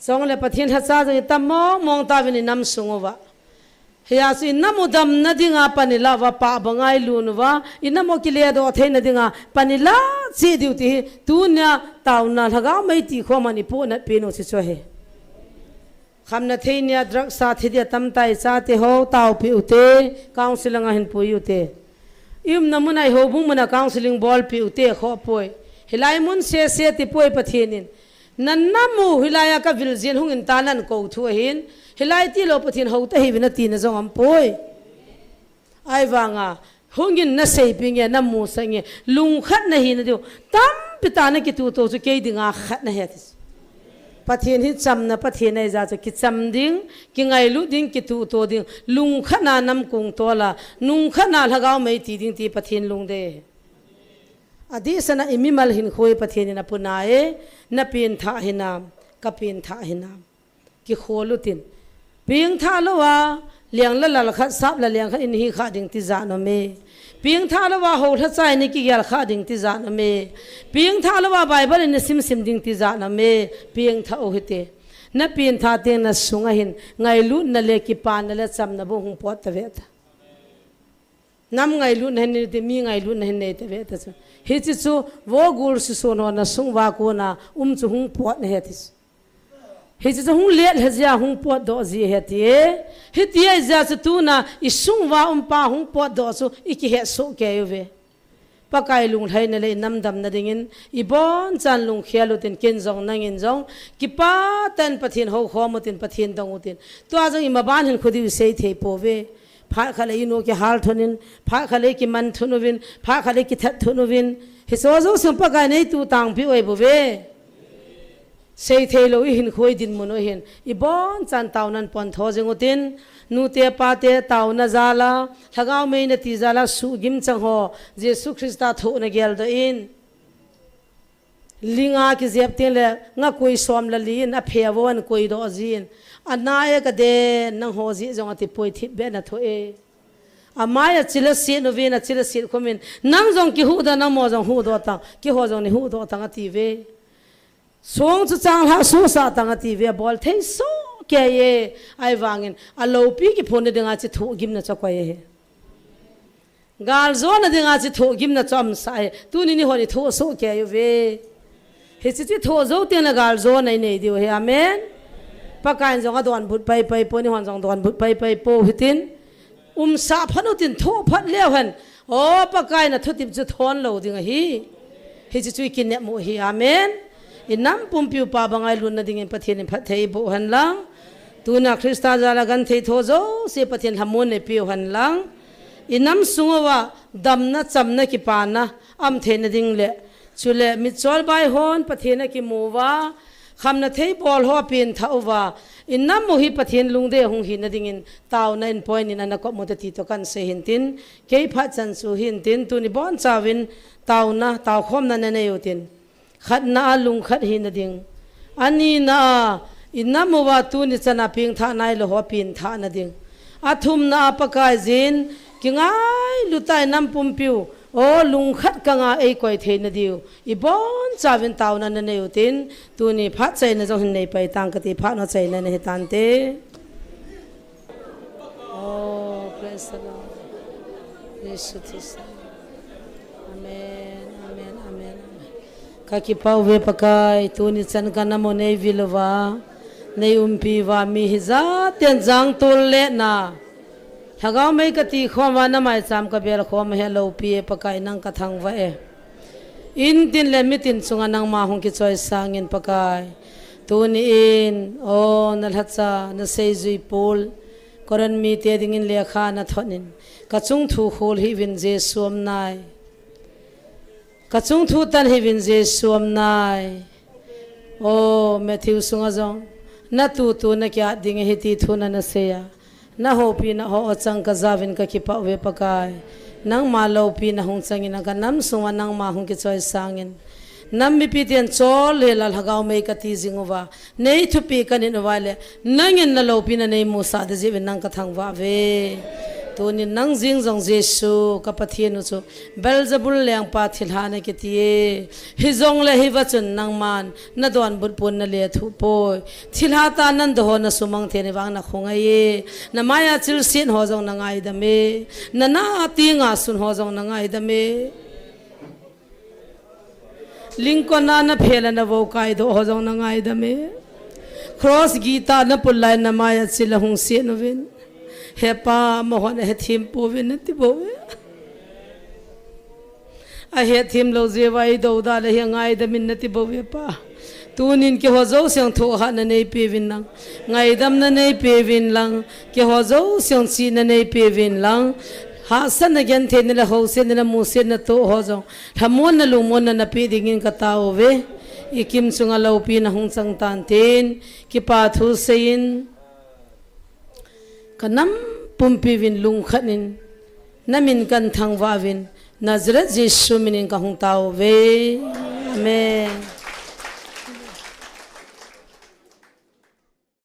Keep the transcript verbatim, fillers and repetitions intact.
Chule Pathen lhacha jong itam mong mong tauvin inam sung uva. Hijeh chun inam u damna dinga pan ila uva, pah banga ilun uva, inam u kiledoh theina dinga pan ila cheh diu ti hi, tunia taona lhagao mei ti khom a ipohnat pen u chu chu ahi. Khamna thei nia drug sa thi dia tamtah i chate ho taopeh ute, counseling a hin pui ute. I umna muna i houbung muna counseling bolpeh ute, khoh poi. Hilai mun sese ti poi Pathen in. Na nam u hilai a ka vil jin hungin ta nan kou thu ahin. Hilai tilou Pathen hou ta hiuvin ati na jong um poi. Ahivanga, hungin na seipi nge, na musa nge, lungkhat na hina diu. Tampi tah na kituto chu kei dinga khat na he ti. Pathen hi chamna Pathen ahi jeh chun kicham ding, kingailut ding, kituto ding, lungkhatna nam kong tola, lungkhatna lhagao mei ti ding ti Pathen lungdei. Adeh sanga i mimal hinkho hi Pathen in apuna e, na pengthah hinam, ka pengthah hinam. Kikhol utin. Pengthah louva, leng le lal khat, sap le leng khat in hi kha ding ti jat um e. Pengthah louva, hou lhacha in kigel kha ding ti jat um e. Pengthah louva, Bible in sim sim ding ti jat um e. Pengthah u hite. Na pengthah teng na sunga hin, ngailutna le kipana le chamna bou hung pot tave ta. Nam ngailutna hin nei te, mi ngailutna hin nei tave ta chu. Hiche chu, vo gul susun ho na sung uva kona, um chu hung pot na he ti chu. Hiche chu hung let lha jia hung potdoh ji ahi ti e. Hiti ahi jeh chun tuna i sung uva um pa hung potdoh chu i kihet soh kei uve. Pakai lunglhaina le i nam damna dingin i bonchan lungkhel utin ken jong nangin jong kipah tah in Pathen hou khom utin Pathen dong utin. Tua jong i maban hin khu diu i sei thei pouve. Phat khat le i nu kihal thun in, phat khat le kiman thun uvin, phat khat le kithat thun uvin. Hiche jouse Pakai in eituh tangpi u ahi bouve. Sei thei lou i hinkho i dinmun u hin, i bonchan taonan pon tho jing utin, nute pate taona jal a, lhagao meina ti jal a, suhgim chang ho, Jesu Christa thohna geldoh in. Ling a kijep teng le, nga koi som le li in, aphe vo in koidoh jin. Ana e ka den, nangho jeh jong ati poi thipbeh na thoh e. Amai a chil a sit uvin, achil a sit khum in, nang jong kihuhdoh, nangho jong huhdoh tang, keiho jong nei huhdoh tang ati uve. Song chu changlhah suhsah tang ati uve, abol thei soh kei e, ahivangin, aloupi kiphonna dinga chu thohgimna chu akoi ahi. Galjona dinga chu thohgimna chu aumsah ahi, tuni neihon nei thoh soh kei uve. Hiche chu thoh jou teng le galjona i nei diu ahi, amen. Pakai in jong adonbut paipai pou, neihon jong donbut paipai pou hitin. Umsah phat utin thoh phat leu hen. O Pakai na thutep chu thon lou ding ahi. Hiche chu i kinepmu ahi. Amen. I nam pumpiu pah banga i lutna dingin Pathen in phatthei eiboh hen lang. Tuna Christa jal a genthei tho jouse Pathen lhamon neipeu hen lang. I nam sung uva damna, chamna, kipana aum theina ding le. Chule mitchol bai hon Pathen akimu uva. Khamna thei bol ho apengthah uva, i nam u hi Pathen lungdei hung hina dingin, taona in point in ana kop u te ti toh kan sei hintin, kei phat chan chu hintin, tuni bonchauvin taona, taokhomna nanei utin. Khatna a lungkhat hina ding. Anina a, i nam uva tuni chan a pengthah nailou ho pengthah na ding. Athumna a Pakai jin, kingailu tah i nam pumpiu, o lungkhat kanga eikoi theina diu. I bonchauvin taona nanei utin, tuni phat chaina jong hin neipai tang kati, phat ho chaina nahi tante. Oh, praise the Lord. Jesu Christa. Amen, amen, amen, amen. Kakipah uve Pakai, tuni chan ka nam u neivil uva, neiumpi uva, mi hijat ten jangtol le na. Lhagao mei kati khom uva, na maicham kabel khom u hi aloupi e Pakai, nang kathangvah e. Intin le mitin chunga nangma hung kichoisang in Pakai. Tuni in, o, na lhacha, na seijui Paul, Corinth mite dingin lekha na thot in, kachung thu khol hih uvin Jesu aum nai. Kachung thu tan hih uvin Jesu aum nai. O, Matthew sunga jong, na tutu na kiat ding ahi ti thu nana sei a. Na houpina ho achang kajauvin kakipah uve Pakai. Nangma loupina hung chang in ka nam sunga nangma hung kichoisang in. Nam mipi ten chol le la lhagao mei kati jing uva. Nei thupi kanit uva le. Nangin na loupina neimusah ding jeh uvin nang kathangvah uve. Tunin nang jing jong Jesu ka Pathen u chu Beelzebul lengpa thilha na kiti e. Hijongle hiva chun nangman nadonbut pon nalethuh poi. Thilha tah nan doh ho nasumang thei na vang nakhongai e. Namaiya chilset ho jong nangaidam e. Nana tinga sun ho jong nangaidam e. Lingkona naphel a navou kaidoh ho jong nangaidam e. Cross gita napul lai namaiya chil ahung set uvin. He Pa, amahon ahethem pouvin nati bouve. Ahethem lou jeh uva eidou da le hi angaidam in nati bouve Pa. Tunin keiho jouse jong thohhatna neipeuvin lang, ngaidamna neipeuvin lang, keiho jouse jong chihna neipeuvin lang, hahsatna gentheina le housetna le musetna toh ho jong lhamonna lungmonna napeh dingin katao uve. Ikim chunga loupina hung chang tantin, kipa thu seiyin, kanam pumpiuvin lungkhat in namin kahin thangvah uvin, Nazareth Jesu minin kahung tao uve. Amen.